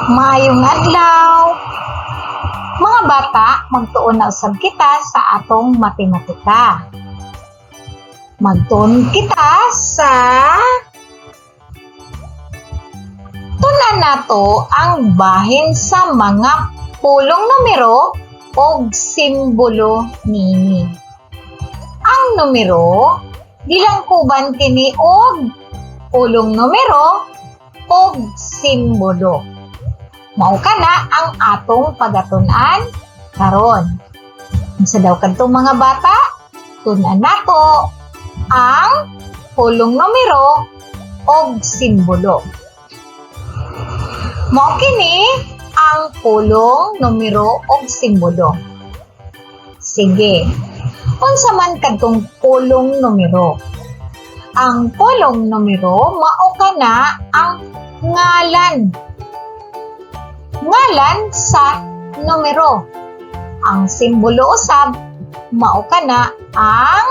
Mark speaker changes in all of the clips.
Speaker 1: Maayong adlaw. Mga bata, magtuon na usab kita sa atong matematika. Magtuon kita sa tunan nato ang bahin sa mga pulong numero og simbolo niini. Ang numero gilangkuban kini og pulong numero og simbolo. Mao kana ang atong pagatun-an karon. Unsa daw kadtong, mga bata? Tun-an nato ang pulong numero og simbolo. Mao kini ang pulong numero og simbolo. Sige. Unsa man kadtong pulong numero? Ang pulong numero mao kana ang ngalan sa numero. Ang simbolo usab mao kana ang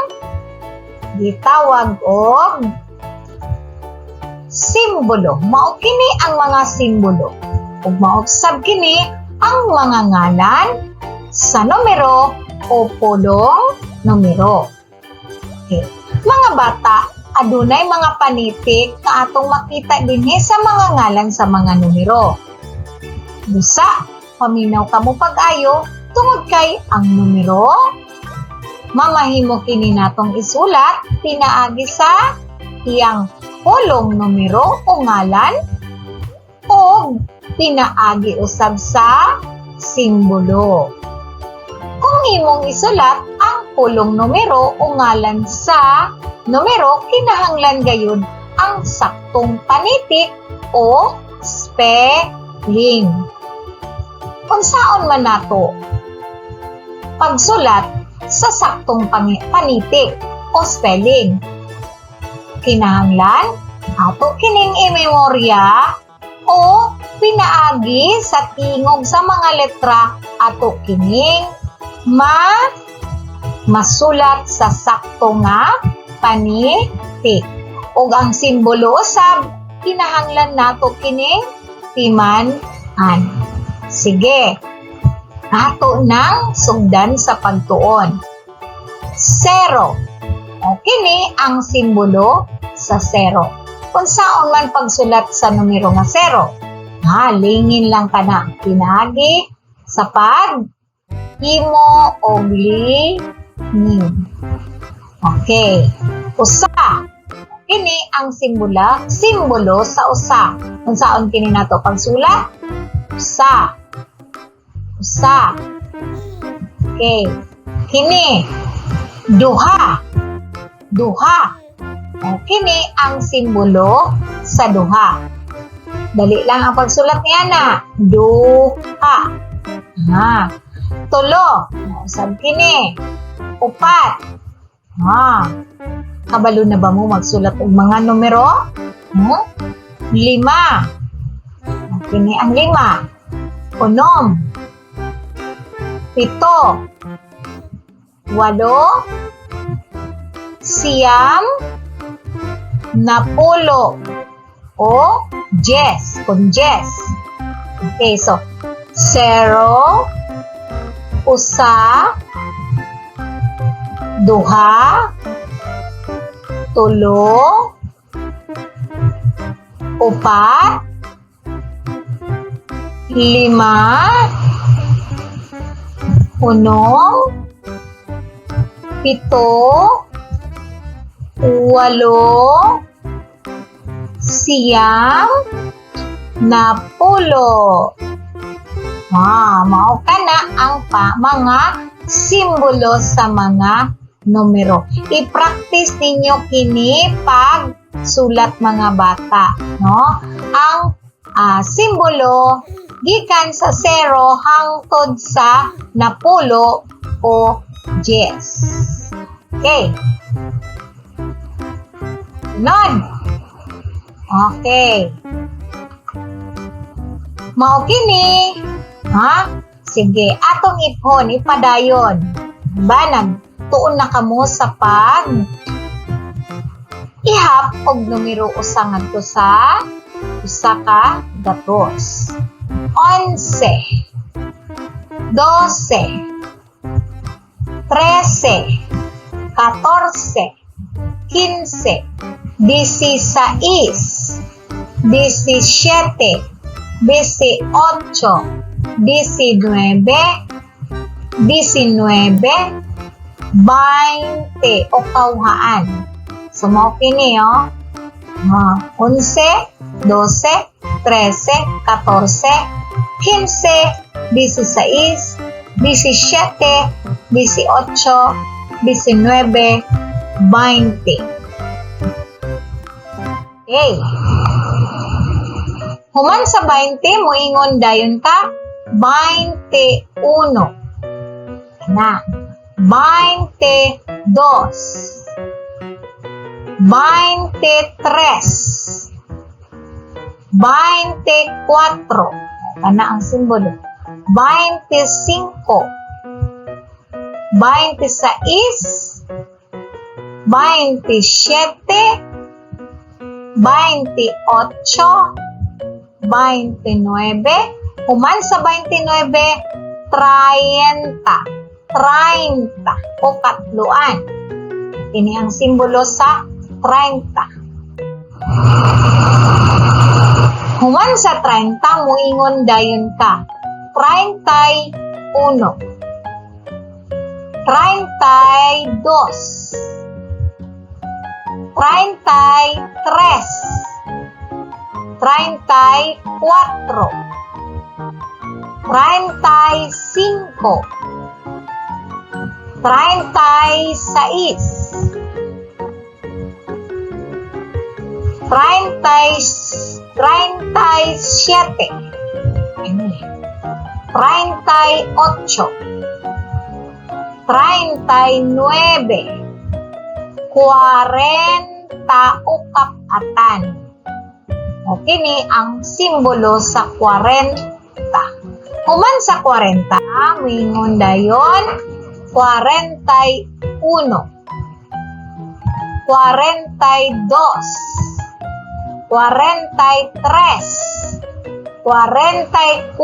Speaker 1: gitawag og simbolo. Mao kini ang mga simbolo. Ug mao usab kini ang mga ngalan sa numero o pulong numero. Okay. Mga bata, adunay mga panitik nga atong makita dinhi sa mga ngalan sa mga numero. Busa, paminaw kamo pag-ayo tungod kay ang numero mamahimo kini natong isulat pinaagi sa iyang pulong numero o ngalan o pinaagi usab sa simbolo. Kung imong isulat ang pulong numero o ngalan sa numero, kinahanglan gayud ang saktong panitik o spelling. Unsaon man nato pagsulat sa saktong panitik o spelling? Kinahanglan ato kining imemorya o pinaagi sa tingog sa mga letra ato kining masulat sa sakto nga panitik. Ug ang simbolo usab kinahanglan nato kining timan-an. Sige. Ato nang sugdan sa pagtuon. Zero. O kini ang simbolo sa zero. Unsaon man pagsulat sa numero nga zero? Ha, lingin lang kana. Pinaagi sa pag himo og lingin. Okay. Usa. Kini ang simbolo sa usa. Unsaon kini nato pagsulat? Usa. Usa. Okay. Kini duha. Duha. O, kini ang simbolo sa duha. Dali lang ang pagsulat niya na. Duha. Ha. Tulo. Usab kini. Upat. Ha. Kabalo na ba mo magsulat og mga numero? Hmm? Lima. O, kini ang lima. Unom. Pito. Walo. Siyam. Napulo. O 10. Kung 10. Okay, so zero, usa, duha, tulo, upat, lima, unom, pito, walo, siyam, napulo. Ah, mao kana ang mga simbolo sa mga numero. I-practice ninyo kini pag sulat, mga bata, no? Ang simbolo gikan sa 0 hangtod sa napulo o 10. Okay. Sunod. Okay. Mao kini. Ha? Sige, atong iphon, ipadayon. Ba, nagtuon na kamo sa pag ihap og numero usa ngadto sa usa ka gatos. 11, 12, 13, 14, 15, 16, 17, 18, 19, 19, 20 o kawhaan. So, mao kini, oh. 11, 12, 13, 14, 15, 16, 17, 18, 19, 20. Okay. Human sa 20, moingon dayon ka 21. Na. 22. 23. 24. Kana ang simbolo. 25. 26. 27. 28. 29. Human sa 29, 30. 30 o katluan. Ini ang simbolo sa 30. Human sa 30, muingon dayon ka. 31. 32. 33. 34. 35. 36. 37. 38. 39. 40 o kap-atan. O kini ang simbolo sa 40. Human sa 40, moingon dayon 41. 42. 43, 44,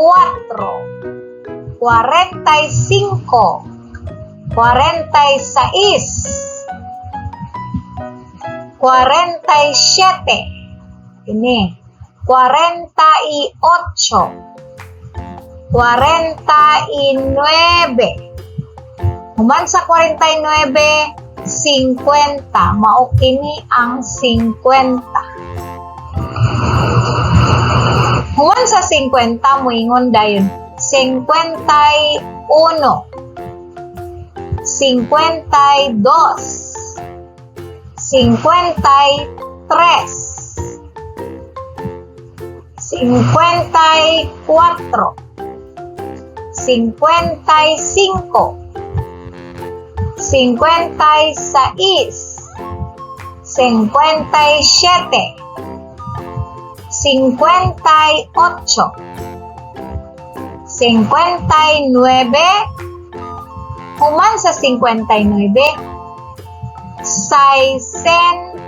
Speaker 1: 45, 46, 47, ini, 48, 49. Human sa 49, 50. Mao kini ang 50. Human sa 50, moingon dayon 51, 52, 53, 54, 55, 56, 57, 58, 59. Human sa 59, 60,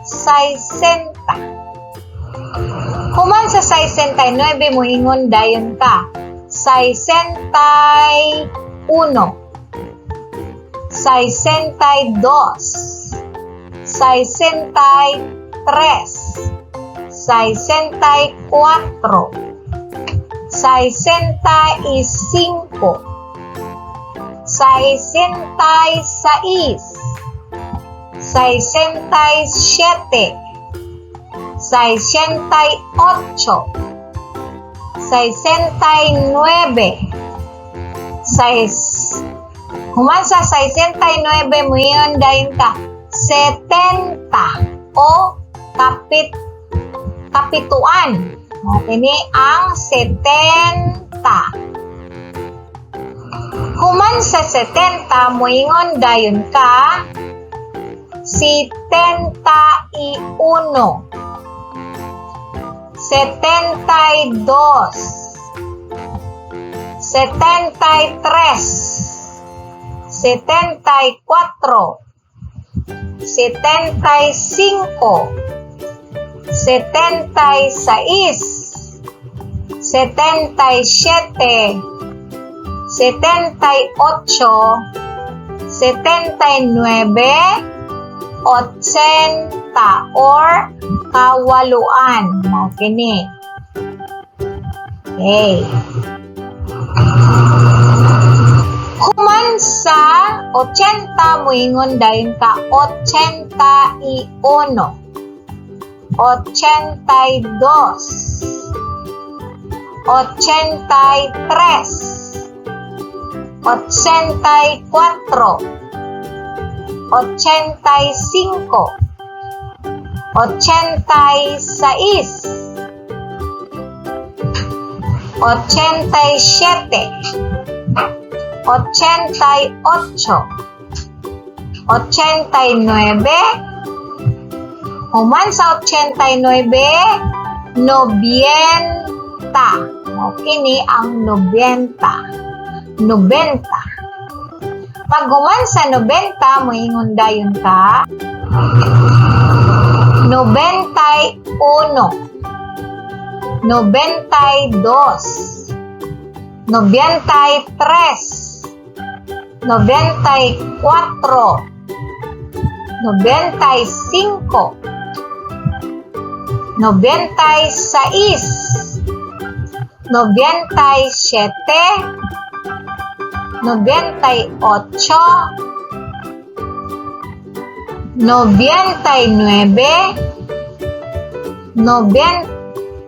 Speaker 1: 60. Human sa 69, moingon dayon ka 61, 62, 63, 64, 65, 66, 67, 68, 69, 6. Human sa 69, moingon dayon ka 70 o kapituan. Okay ni ang 70. Human sa 70, moingon dayon ka 71, 72, 73, 74, 75, 76, 77, 78, 79, 80 or kawaluan. Mao kini. Okay. Human sa 80, muingon dayon ka 81, 82, 83, 84, 85, 86, 87, 88, 89. Human sa 89, 90. Mao kini ang 90. 90. Pag human sa 90, moingon dayon ka 91, 92, 93, 94, 95, 96, 97, 98, 99,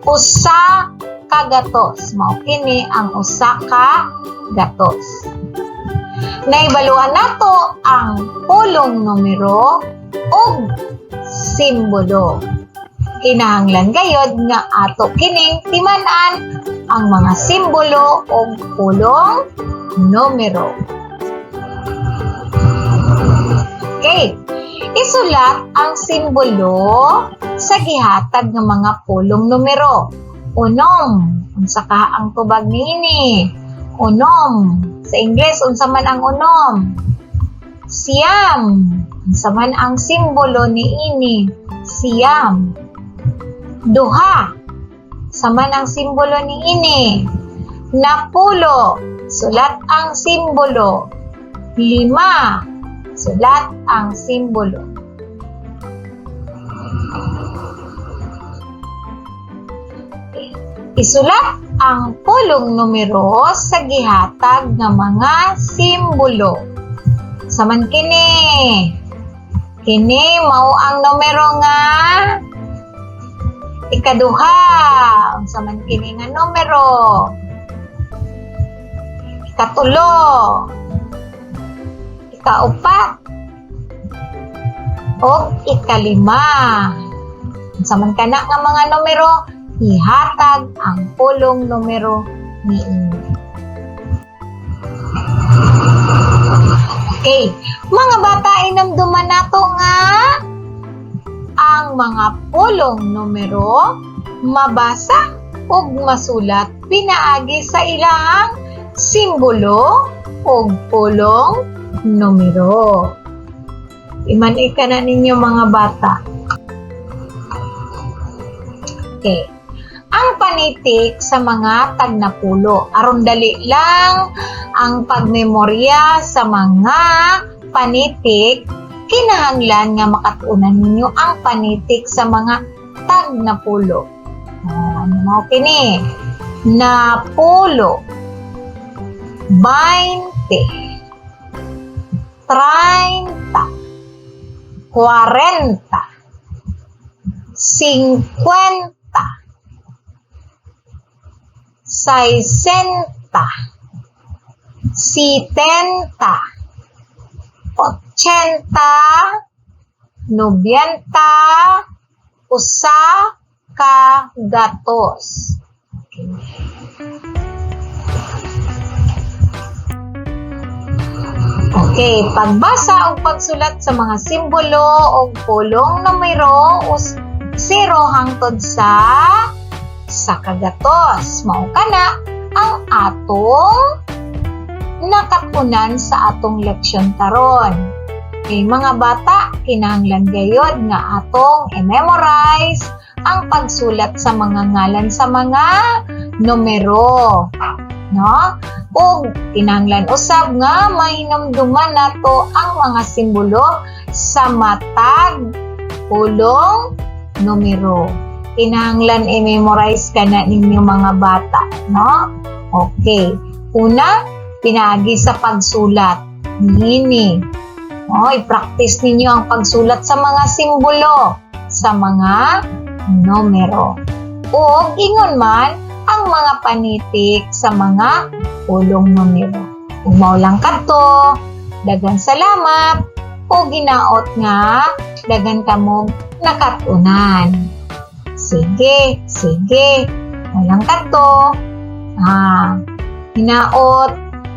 Speaker 1: 1,000. Mao kini ang 100. Naibaluan nato ang pulong numero ug simbolo. Kinahanglan gayod nga ato kining timan-an ang mga simbolo ug pulong numero. Okay. Isulat ang simbolo sa gihatag nga mga pulong numero. Unom. Unsa ka ang tubag niini? Unom. Sa Ingles, unsa man ang unom? 9. Unsa man ang simbolo niini? 9. 2. Unsa man ang simbolo niini? 10. Sulat ang simbolo. 5. Sulat ang simbolo. Isulat ang pulong numero sa gihatag nga mga simbolo. Saman kini? Kini mao ang numero nga ikaduha. Unsa man kini nga numero? Ikatulo. Ikaupat. O 5. Unsa man kana nga mga numero, ihatag ang pulong numero niini. Okay, mga bata, inumduman nato nga ang mga pulong numero mabasa ug masulat pinaagi sa ilang simbolo ug pulong numero. Iman-ika na ninyo, mga bata. Okay. Ang panitik sa mga tagnapulo. Aron dali lang ang pagmemorya sa mga panitik, kinahanglan nga makatuunan ninyo ang panitik sa mga tagnapulo. Oh, ano mao kini? 10, 20, 30, 40, 50, 60, 70, 80, 90, 100. Okay, pagbasa o pagsulat sa mga simbolo o pulong numero 0 hangtod sa kagatos. Mao kana ang atong nakatunan sa atong leksyon karon. Okay, mga bata, kinahanglan gayod nga atong i-memorize ang pagsulat sa mga ngalan sa mga numero. No? Ug kinahanglan usab nga mahinumduman nato ang mga simbolo sa matag pulong numero. Kinahanglan i-memorize ka na ninyo, mga bata, no? Okay. Una, pinaagi sa pagsulat. Niini. O, i-practice ninyo ang pagsulat sa mga simbolo sa mga numero. O ingon man ang mga panitik sa mga pulong numero. Ug mao lang kadto, daghan salamat o ginaot nga daghan kamong nakatunan. Sige, sige. Mao lang kadto. Hinaot,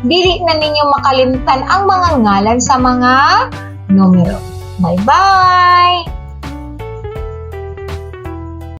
Speaker 1: dili na ninyo makalimtan ang mga ngalan sa mga numero. Bye-bye!